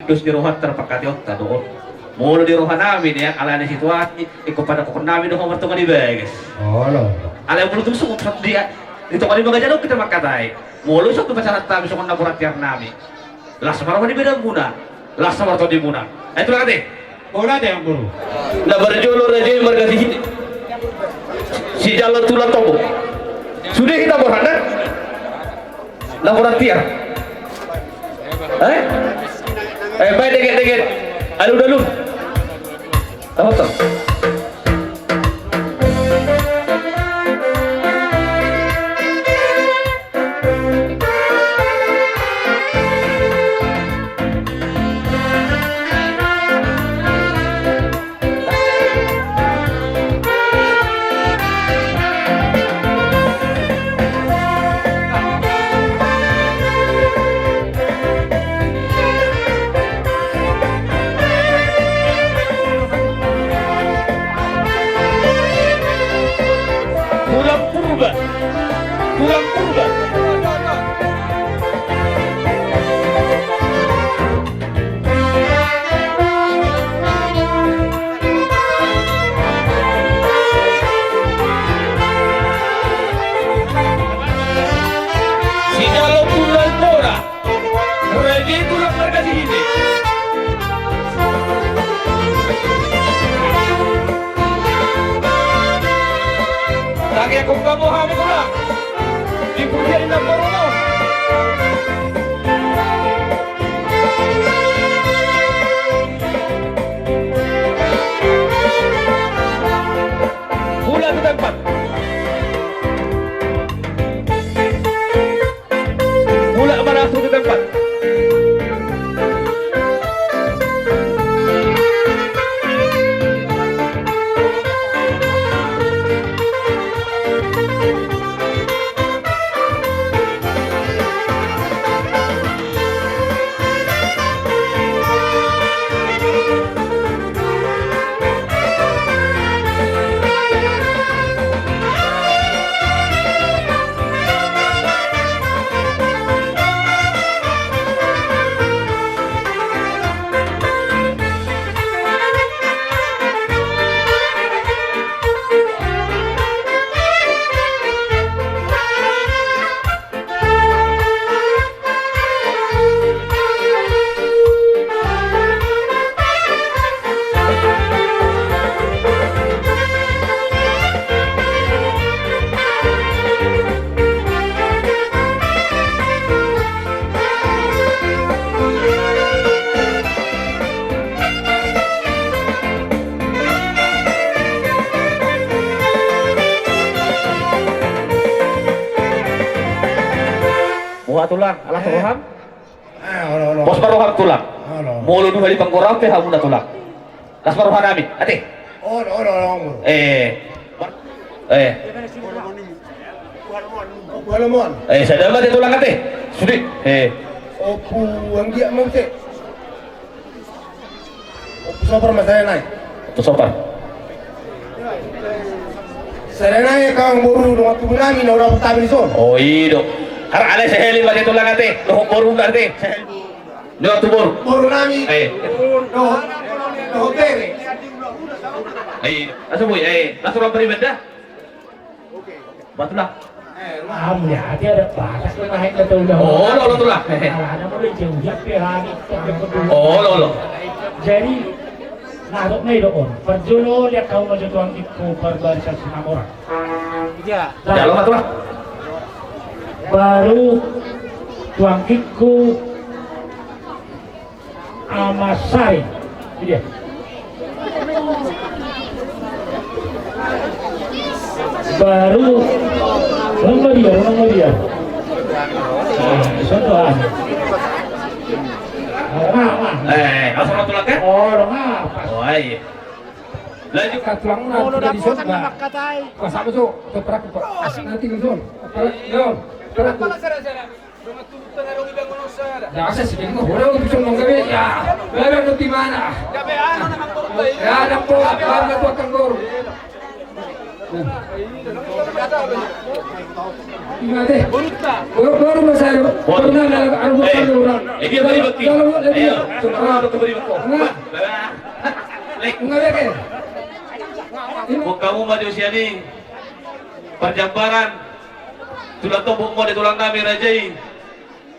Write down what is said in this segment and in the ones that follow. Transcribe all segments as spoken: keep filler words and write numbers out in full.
Terus di rohanta, pangkataionta do on. Molo di rohanami nian, alani situasi, ingkon pandokkonnami do ho martonga ni bagas. Olo. Alai molo tung songon dia, di tonga ni bagas adong hita mangkatai. Molo songon tu pasahat hami songon napuran tiarnami. Las ma roha ni badanmuna, las ma roha ni tondimuna. Ai tulang ate. Bola de, amangboru. Na parjolo raja i marga Sihite. Sijalo tulang tombo. Sude hita borhatna. Laporan tiar. Eh? Eh, baik, deket, deket. Alun, alun. Apa tuh? Tulang Purba. Tulang Purba. Sijalo tulang Pora. Raja i tulang marga Sihite. Tangiangkon ma boha ma tulang. Di pujian inang boru on. Mulak tu tempat. Mulak ma langsung tu tempat. Boha tulang, alah tu roham? Eh, olo, olo. Pos ma roham tulang. Olo. Molo dua hali panggoraon pe hamuna tulang. Las ma rohanami, ate. Olo, olo, olo. Eh. Eh. Opu Halomon. Eh, sada ma ate tulang ate. Sude. Eh. Opu anggiat ma ate. Opu Sopar ma sada nai. Opu Sopar. Sada nai angka amangboru dongan tubunami na hudapot hami dison. O i do. Har alai sahali ma ate tulang ate. Dohot boru ate. Dongan tu boru. Borunami. Eh. Dohot, dohot bere. Eh, asa boi, eh, langsung ro paribanda. Ba tulang. Amu ya, ate adat Batak na hita tahu dah. Olo, olo tulang. Alana molo jauh ya pe hari. Olo, olo. Jadi, na dok na i do on. Parjolo liat hau ma jo tu anggingku Parbarisan Sinamora. Iya. Jalo ma tulang. Baru tu anggingku Ama Sari. Iya. Baru, nang ma dia, nang ma dia. Nah, contoh ah. Nah, nah. Eh, langsung tulang kan? Oh, lo ngapa? Oh, iya. Lanjut. Ka tulang na, molo tulang dapotan na mangkatai. Pas apa so? Toprak, Pak. Asik. Nanti langsung. Toprak, yo. Toprak. Pala sara-sara. Dongan tubu tana dongi bangun on sada. Dasar si Dengko, udah untuk sombong gabe. Ya, gabe nanti mana? Gabe anu na mangkorot bae. Ya, ada po, gabe anu na tukang gor. Ingat eh. Baru, baru masa ada. Baru nang ada, ada bukan orang. Eh, dia beri bukti. Kalau mau dia. Ayo, semua ada beri bukti. Enggak. Lek. Enggak ya, Ken? Ini. Buat kamu maju siani. Parjambaran. Tulang tombok mode tulang nami raja i.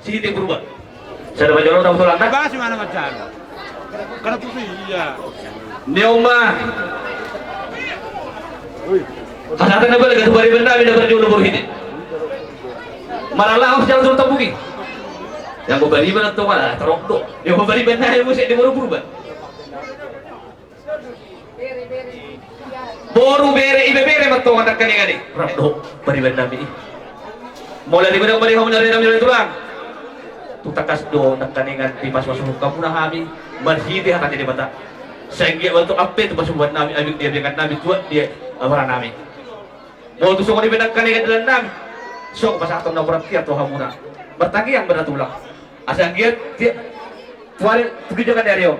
Sihite Purba. Sada bajolo tahu tulang. Bahas mana macam? Karena tuh iya. Neoma. Kasatan apa lagi tuh bari benda benda bajolo baru hite. Maralaos jalan tuh tabuki. Yang mau bari benda tuh mana? Terok tuh. Yang mau bari benda yang musik di baru Purba. Boru bere, ibebere ma tongon nangkaningan i. Rap do pariban nami i. Mauliate ma di hamu na raja nami tulang. Tung tangkas do nangkaningan dipasupasu hamu na hami marhite hata ni Debata. Sai anggiat ma tung ampe tu pasupasu nami, abing di abingan nami, tuat di abara nami. Molo tung songon i pe nangkaningan dalan nami, songon pasahaton na borat i tu hamuna. Martangiang ma da tulang. Asa anggiat tiap tu ari tu ginjang ni ari on.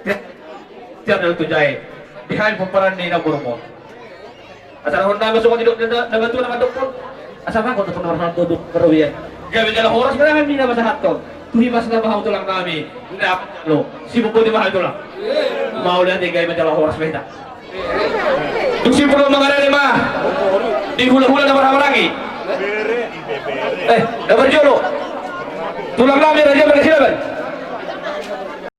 Tiap tiap dalan tu jae di hami pomparan ni na borumon. Asa dohonon nami songon didok na batua na mandok on. Asa mangkot tu nomor satu tu kerugian. Gabe jala horas ma hami na pasahaton. Tu hipas na baha tulang nami. Ndak lo. Sibuk boti baha tulang. Mauliate gabe jala horas ma hita. Dung simpul mangarade ma di hulahula na marhahamaranggi. Eh, na parjolo. Tulang nami raja marga Silaban.